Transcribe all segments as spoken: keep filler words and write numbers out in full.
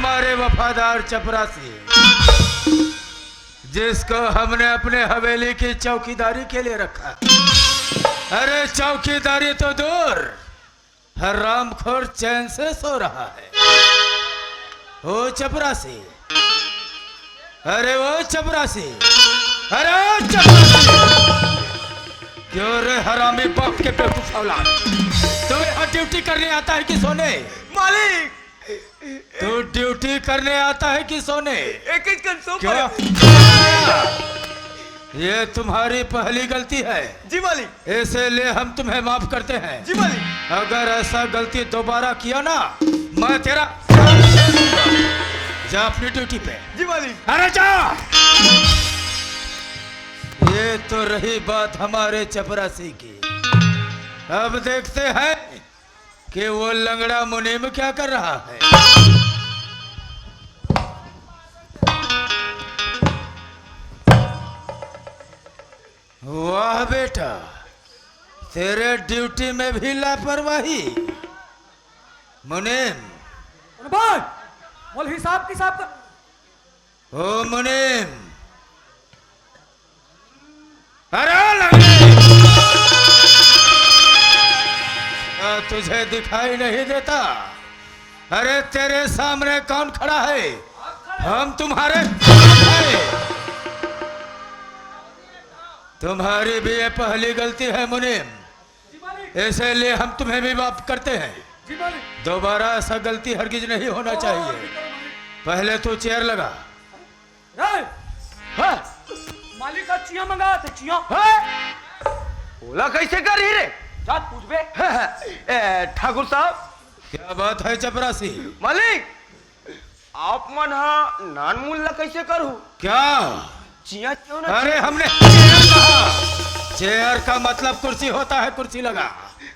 हमारे वफादार चपरासी, जिसको हमने अपने हवेली की चौकीदारी के लिए रखा। अरे, चौकीदारी तो दूर, हरामखोर चैन से सो रहा है। ओ चपरासी, अरे ओ चपरासी, अरे ओ चपरासी, क्यों रे हरामी बाप के बेवकूफ औलाद, तू यहाँ ड्यूटी करने आता है कि सोने? मालिक, तू ड्यूटी करने आता है कि सोने? एक एक कर सो क्यों? ये तुम्हारी पहली गलती है। जी मालिक। इसीलिए हम तुम्हें माफ करते हैं। जी मालिक। अगर ऐसा गलती दोबारा किया ना, मैं तेरा, जा अपनी ड्यूटी पे। जी मालिक। अरे जा। ये तो रही बात हमारे चपरासी की। अब देखते हैं कि वो लंगड़ा मुनीम क्या कर रहा है। वाह बेटा, तेरे ड्यूटी में भी लापरवाही। मुनीम। भाई, बोल हिसाब किताब कर। ओ मुनीम, अरे लंगड़े, क्या तुझे दिखाई नहीं देता? अरे तेरे सामने कौन खड़ा है? हम तुम्हारे साथ हैं। तुम्हारी भी ये पहली गलती है मुनीम, इसीलिए हम तुम्हें भी माफ करते हैं। दोबारा ऐसा गलती हरगिज नहीं होना चाहिए। पहले तू चेयर लगा। रे! हाँ। मालिक का चिया मंगा थे, चिया। हाँ? ओला कैसे कर रही रे? जा पूछबे। ए, ठाकुर साहब। क्या बात है चपरासी? मालिक, आप मन हा नान मुल्ला कैसे करू? क्या? चिया क्यों ना अरे, चिया? हमने चेयर कहा। चेयर का मतलब कुर्सी होता है, कुर्सी लगा।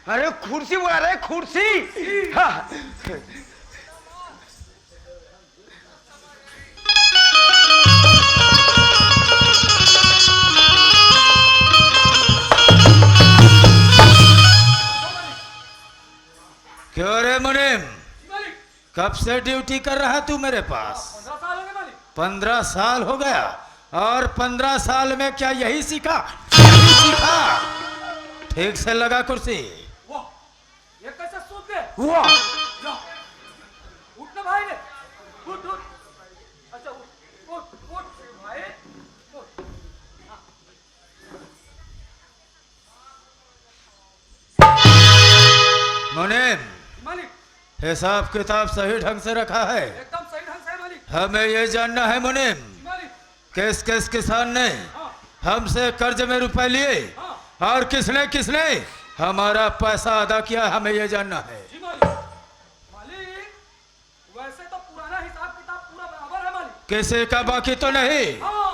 अरे, कुर्सी बोला रे, कुर्सी। हाँ। क्यों रे मुनीम, कब से ड्यूटी कर रहा है तू मेरे पास? पंद्रह साल हो गया। और पंद्रह साल में क्या यही सीखा? यही सीखा। ठीक से लगा कुर्सी। वाह, ये कैसे सूत गए? वाह। या, उठ ना भाई रे, उठ, उठ। अच्छा, उठ, उठ, उठ भाई, उठ। मुनीम, मालिक। हिसाब किताब सही ढंग से रखा है? एकदम सही ढंग से है, मालिक। हमें ये जानना है मुनीम, मालिक। किस किस किसान ने हाँ। हमसे कर्ज में रुपए लिए हाँ। और किसने किसने हमारा पैसा अदा किया, हमें ये जानना है। जी मालिक। मालिक, वैसे तो पुराना हिसाब किताब पूरा बराबर है मालिक। किसी का बाकी तो नहीं? हाँ,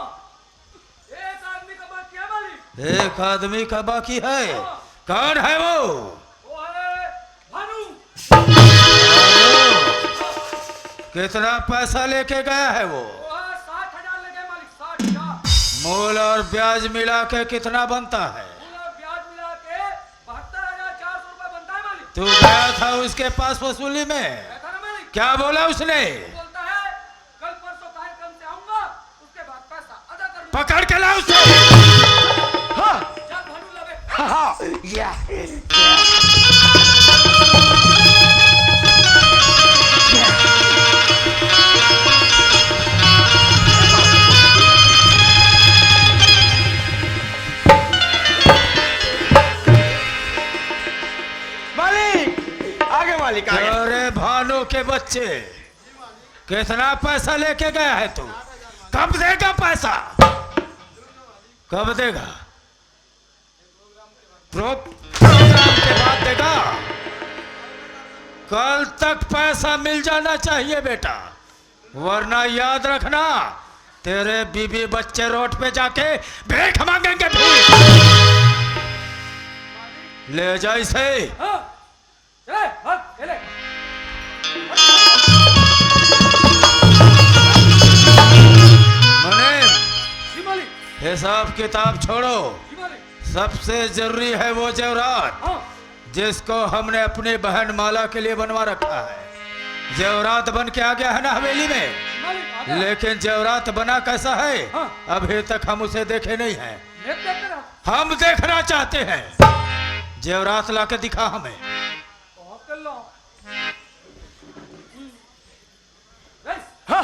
एक आदमी का बाकी है मालिक। एक आदमी का बाकी है? हाँ। कौन है वो? वो है भानु। कितना पैसा लेके गया है वो? वो है साठ हजार ले गए मालिक, साठ हजार। मूल और ब्याज मिला के कितना बनता है? मूल और ब्याज मिला के बहत्तर हजार चार सौ रुपये बनता है मालिक। तू गया था उसके पास वसूली में? गया था ना मालिक। क्या बोला उसने? वो बोलता है, कल परसों कार्यक्रम से आऊंगा, उसके बाद पैसा अदा करूंगा। पकड़ के ला उसे। हाँ। चल भानु लावे। हाँ, हाँ। या। मालिक, आगे मालिक, आगे। अरे भानु के बच्चे, कितना पैसा लेके गया है तू? कब देगा पैसा? कब देगा? प्रो-, प्रोग्राम के बाद देगा। कल तक पैसा मिल जाना चाहिए बेटा, वरना याद रखना, तेरे बीबी बच्चे रोड पे जाके भीख मांगेंगे, भीख। ले जा इसे। हाँ। चले, भाग, चले। मुनीम, जी मालिक। हिसाब किताब छोड़ो। जी मालिक। सबसे जरूरी है वो जेवरात, हाँ। जिसको हमने अपनी बहन माला के लिए बनवा रखा है। जेवरात बन के आ गया है ना हवेली में, मालिक, आ गया। लेकिन जेवरात बना कैसा है, हाँ। अभी तक हम उसे देखे नहीं हैं। मैं देख रहा। हम देखना चाहते हैं जेवरात ला के दिखा हमें। बहुत कर लो। हाँ,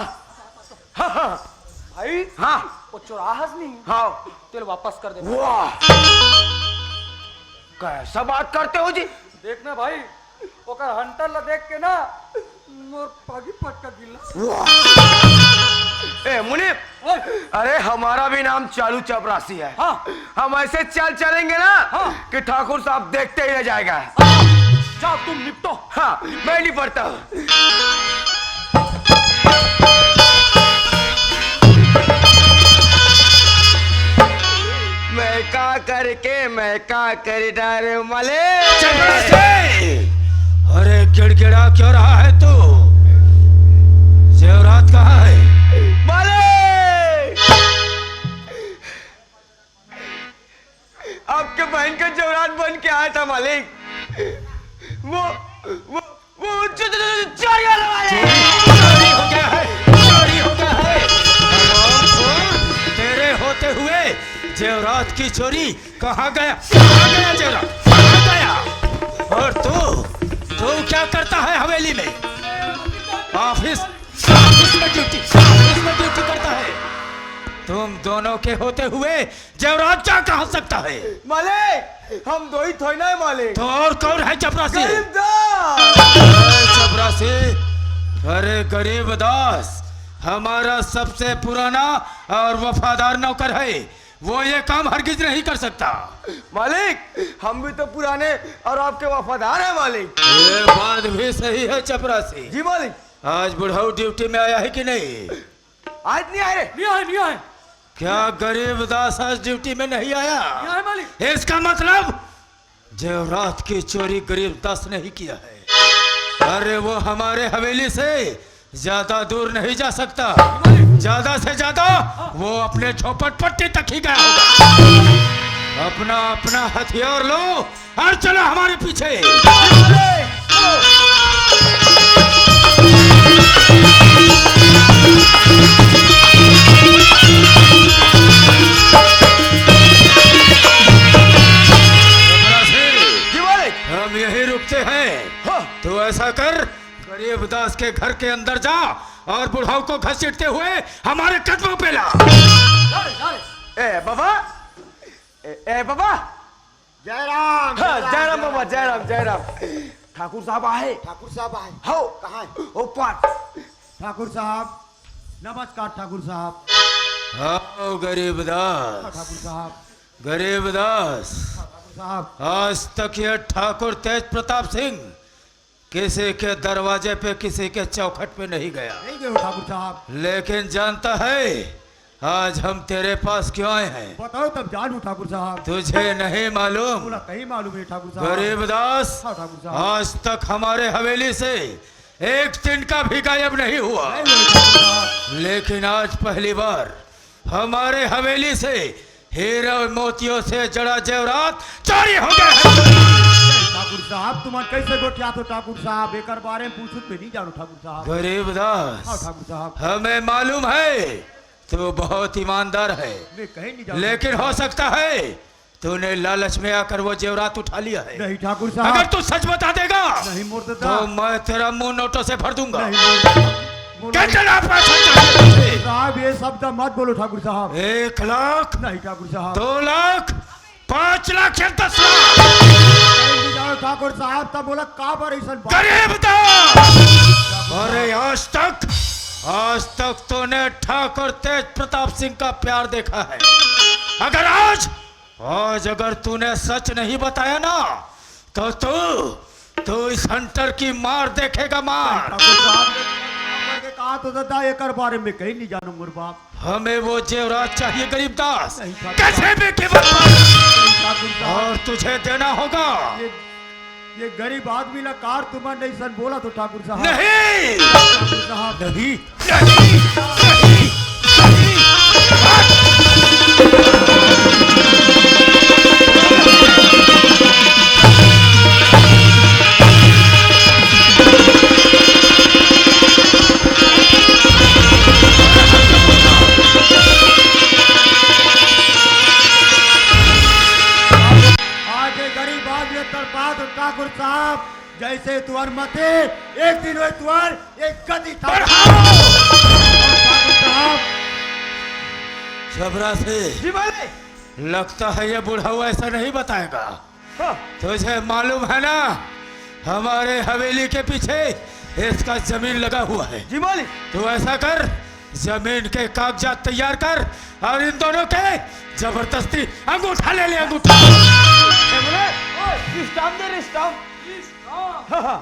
हाँ, हाँ। भाई, हाँ। वो चोराहस नहीं। हाँ। तेल वापस कर दे। वाह, कैसा बात करते हो जी? देखना भाई, ओकर हंटर ला देख के ना मोर पागी पटका गिल्ला। वाह। ए मुनीब, ओए। अरे, हमारा भी नाम चालू चपरासी है। हाँ। हम ऐसे चाल चलेंगे ना, हाँ। कि ठाकुर साहब देखते ही रह जाएगा। जाओ, तुम निपटो। हाँ, मैं निपटता हूँ। मैं का करके, मैं का कर डारे मले। चपरासी! अरे, गिड़गिड़ा क्यों रहा है तू? जेवरात कहाँ है? मले! आपके बहन का जेवरात बन के आया था मालिक। वो, वो, वो चो-, चो-, चो-, चोरी वाला मालिक। चोरी, चोरी हो गया है, चोरी हो गया है। हरामखोर, तेरे होते हुए जेवरात की चोरी कहाँ गया, कहाँ गया जेवरात, कहाँ गया? और तू, तू क्या करता है हवेली में? ऑफिस, ऑफिस में ड्यूटी, ऑफिस में ड्यूटी करता है। तुम दोनों के होते हुए जेवरात जा कहाँ सकता है? मालिक, हम दो ही थोड़ी ना है मालिक। तो और कौन है चपरासी? गरीब दास। अरे चपरासी, अरे गरीब दास, हमारा सबसे पुराना और वफादार नौकर है, वो ये काम हरगिज नहीं कर सकता। मालिक, हम भी तो पुराने और आपके वफादार हैं मालिक। ये बात भी सही है चपरासी। जी मालिक। आज बुढ़ऊ ड्यूटी में आया है कि नहीं? आज नहीं आए रे। नहीं आए, नहीं आए। क्या गरीब दास आज ड्यूटी में नहीं आया? नहीं आए मालिक। इसका मतलब जेवरात की चोरी गरीब दास नहीं किया है। अरे वो हमारे हवेली से ज्यादा दूर नहीं जा सकता। मालिक। ज्यादा से ज्यादा वो अपने झोपड़पट्टी तक ही गया होगा। अपना, अपना हथियार लो और चलो हमारे पीछे। जी मालिक। हम यहीं रुकते हैं। हाँ। तो ऐसा कर, गरीब दास के घर के अंदर जा और बुढ़ाऊ को घसीटते हुए हमारे कदमों पे ला। ए बाबा, ए, ए बाबा, जयराम, हाँ, जयराम, जयराम बाबा, जयराम, जयराम। ठाकुर साहब आए। ठाकुर साहब आए। हो। कहाँ है? ऊपर। ठाकुर साहब, नमस्कार ठाकुर साहब। आओ गरीब दास। हाँ, ठाकुर साहब। गरीब दास, हाँ, ठाकुर साहब। आज तक ये ठाकुर तेज प्रताप सिंह किसी के दरवाजे पे, किसी के चौखट पे नहीं गया। नहीं गए हो ठाकुर साहब। लेकिन जानता है, आज हम तेरे पास क्यों आए हैं? बताओ तब जानू ठाकुर साहब। तुझे नहीं मालूम? बोला, नहीं मालूम है ठाकुर साहब। गरीब दास, हाँ ठाकुर साहब। आज तक हमारे हवेली से एक तिनका भी गायब नहीं हुआ। नहीं हुआ ठाकुर साहब। लेकिन आज पहली बार हमारे हवेली से हीरे मोतियों से जड़ा जेवरात चोरी हो गया है। ठाकुर साहब, तुमन कैसे गोठियात हो ठाकुर साहब? एकर बारे में पूछत भी नहीं जानू ठाकुर साहब। गरीब दास, हाँ ठाकुर साहब। हमें मालूम है तू बहुत ईमानदार है, मैं कहीं नहीं जानू लेकिन ठाकुर हो साहब। सकता है तूने लालच में आकर वो जेवरात उठा लिया है। नहीं ठाकुर साहब। अगर तू सच बता देगा नहीं मोर दादा। तो मैं तेरा मुंह नोटों से भर दूंगा। नहीं मोर दादा। बोलो। कितना पैसा चाहिए तुझे? साहब, ये शब्द मत बोलो ठाकुर साहब। एक लाख? नहीं ठाकुर साहब। दो लाख? पाँच लाख या दस लाख? नहीं जाओ ठाकुर साहब, तब बोला का पर ऐसा बात? गरीब था। अरे आज तक, आज तक तूने ठाकुर तेज प्रताप सिंह का प्यार देखा है। अगर आज, आज अगर तूने सच नहीं बताया ना, तो तू, तू इस हंटर की मार देखेगा, मार। ठाकुर साहब ने करके कहा तो दादा, एकर बारे में कहीं नहीं जानू मोर बाप। हमें वो जेवरात चाहिए गरीब दास, नहीं ठाकुर कैसे साहब। भी कीमत पर। नहीं ठाकुर साहब। और तुझे देना होगा। ये, ये गरीब आदमी ला कार तुमन नहीं सन बोला तो ठाकुर साहब। नहीं। ठाकुर साहब। नहीं। तरपात ठाकुर साहब, जैसे तुअर मते, एक दिन होय तुअर एक गति था। ठाकुर साहब। छबरा से जी मालिक। लगता है ये बुढ़ऊ ऐसा नहीं बताएगा। हाँ। तुझे मालूम है ना, हमारे हवेली के पीछे इसका जमीन लगा हुआ है। जी मालिक। तू ऐसा कर, जमीन के कागजात तैयार कर और इन दोनों के जबरदस्ती अंगूठा ले ले, अंगूठा। ए, बोले, ओए, stamp दे रे, stamp। हाँ, हाँ।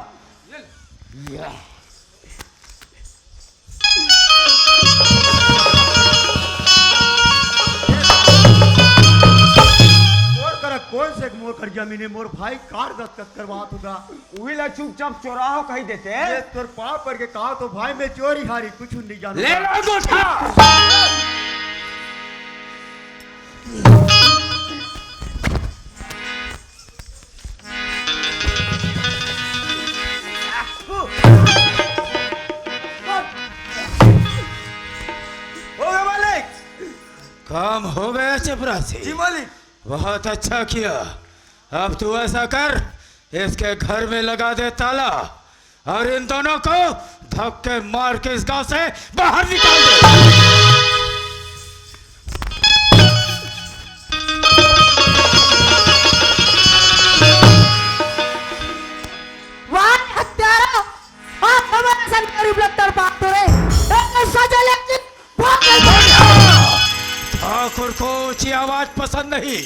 मोर करा कोन से मोर कर जमीन हे, मोर भाई कार दस्तखत करवात होगा। उही ला चुपचाप चोराहो कहि देते। ये तोर पाँव पड़ के कहा तो भाई, मैं चोरी हारी कुछ नहीं जानू। ले लो अंगूठा। हो गया मालिक। काम हो गया चपरासी। जी मालिक। बहुत अच्छा किया। अब तू ऐसा कर, इसके घर में लगा दे ताला और इन दोनों को धक्के मार के इस गांव से बाहर निकाल दे। वाह हत्यारा, आप हमारे साथ गरीब लोग तड़पाते रहे, एक सजा लेकिन ठाकुर को ऊंची आवाज पसंद नहीं,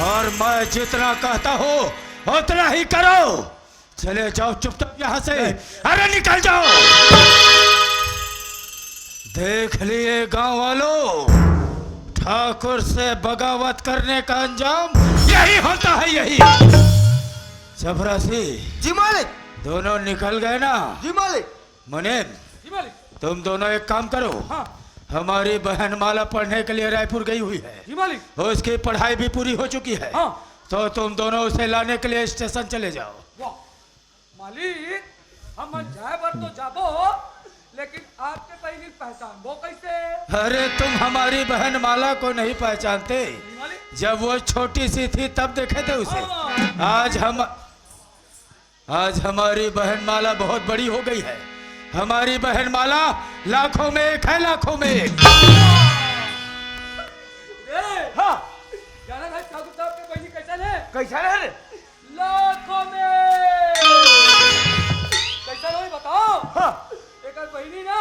और मैं जितना कहता हूँ उतना ही करो। चले जाओ चुपचाप यहाँ से। अरे निकल जाओ। देख लिए गांव वालों, ठाकुर से बगावत करने का अंजाम यही होता है, यही। चपरासी। जी मालिक। दोनों निकल गए ना? जी मालिक। मुनीम, जी मालिक। तुम दोनों एक काम करो। हाँ। हमारी बहन माला पढ़ने के लिए रायपुर गई हुई है। जी मालिक। उसकी पढ़ाई भी पूरी हो चुकी है। हाँ। तो तुम दोनों उसे लाने के लिए स्टेशन चले जाओ। वाह, मालिक, हम जाए बर तो जाबो, लेकिन आपके पहली पहचानबो कैसे? अरे, तुम हमारी बहन माला को नहीं पहचानते? नहीं मालिक। जब वो छोटी सी थी तब देखे थे उसे। हाँ। आज हम, आज हमारी बहन माला बहुत बड़ी हो गई है। हमारी बहन माला लाखों में एक है, लाखों में एक। ए, हाँ। जाना था ठाकुर साहब के बहनी कैसन है? कैसन है रे? लाखों में। कैसन होई बताओ? हाँ। एकर बहिनी ना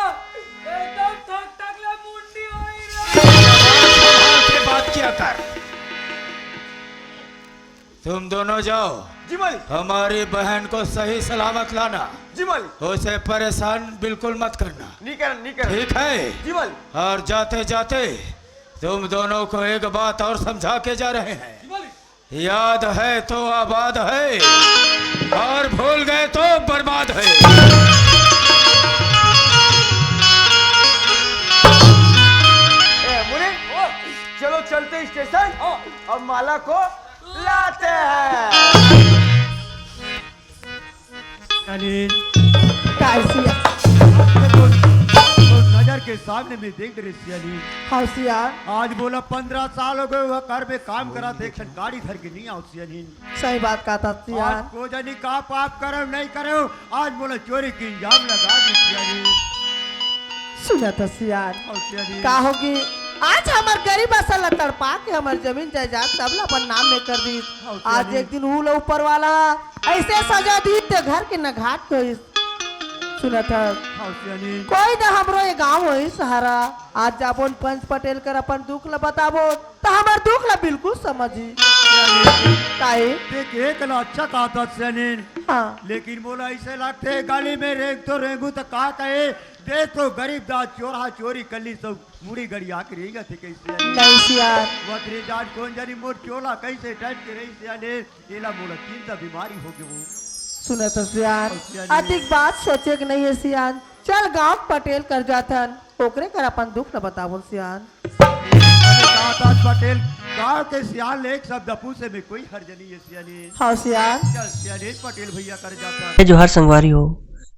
एकदम ठक ठक ले मुंडी होई रे। संभाल के बात किया कर। तुम दोनों जाओ। जी मालिक। हमारी बहन को सही सलामत लाना। जी मालिक। उसे परेशान बिल्कुल मत करना। नहीं करन, नहीं करन। ठीक है? जी मालिक। और जाते जाते तुम दोनों को एक बात और समझा के जा रहे हैं। जी मालिक। याद है तो आबाद है, और भूल गए तो बर्बाद है। ए, मुनीम, चलो चलते स्टेशन। हाँ। अब माला को लाते हैं। सियालिन। काय सिया? तो, तो नजर के सामने में देख रहे सियालिन। हाँ सिया। आज बोला पन्द्रह साल हो गए, वह घर में काम करा थे, एक ठन गाड़ी धर के नहीं आओ सियालिन। सही बात कहा था सिया। आज को जानी का पाप करो नहीं करो, आज बोला चोरी की इल्जाम लगा दी सियालिन। सुना था सियान। हाँ सियालिन। का होगी? आज हमर गरीब असल ला तड़पा के हमर जमीन जायदाद सब ला अपन नाम में कर दी। हाँ आज सियालिन। एक दिन ऊ ला ऊपर वाला ऐसे सजा दी ते घर के न घाट होइस। सुनत हस? हाँ, सियानी। कोई न हमरो ये गांव होई सहारा। आज जाबोन पंच पटेल कर अपन दुख ल बताबो, त हमर दुख ल बिल्कुल समझी। सियानी। काहे? देख, एक ल अच्छा कहा था, सियानी। हाँ। लेकिन मोला ऐसे लगथे, गली में रेंग तो रेंगू त का कहे, देख तो गरीब दास चोरहा चोरी कल्ली सब मुड़ी गड़िया के रेंगत हे कैसे? नहीं सियान। वतरे जान कोन जानी मोर चोला कैसे टाइप के रही सियाने, एला मोला चिंता बीमारी हो गे वो। सुनत हस सियान, अउ सियाने। अधिक बात सोचे के नहीं है सियान। चल गांव के पटेल कर जाथन, ओकरे कर अपन दुख न बतावन सियान। अरे दादा पटेल, गांव के सियान ले एक शब्द पूछे में कोई हर्ज नहीं है सियाने। हाँ सियान। चल सियाने पटेल भैया कर जाथन। जय जोहार संगवारी हो,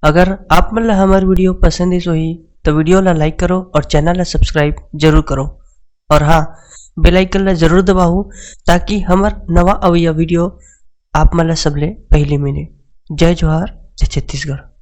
अगर आप मन ला हमर video पसंद आइस होही तो video ला like करो और channel ला subscribe जरूर करो। और हाँ, bell icon ला जरूर दबाओ ताकि हमर नवा अवइया video आप मन ला सबले पहिली मिले। जय जोहार, जय छत्तीसगढ़।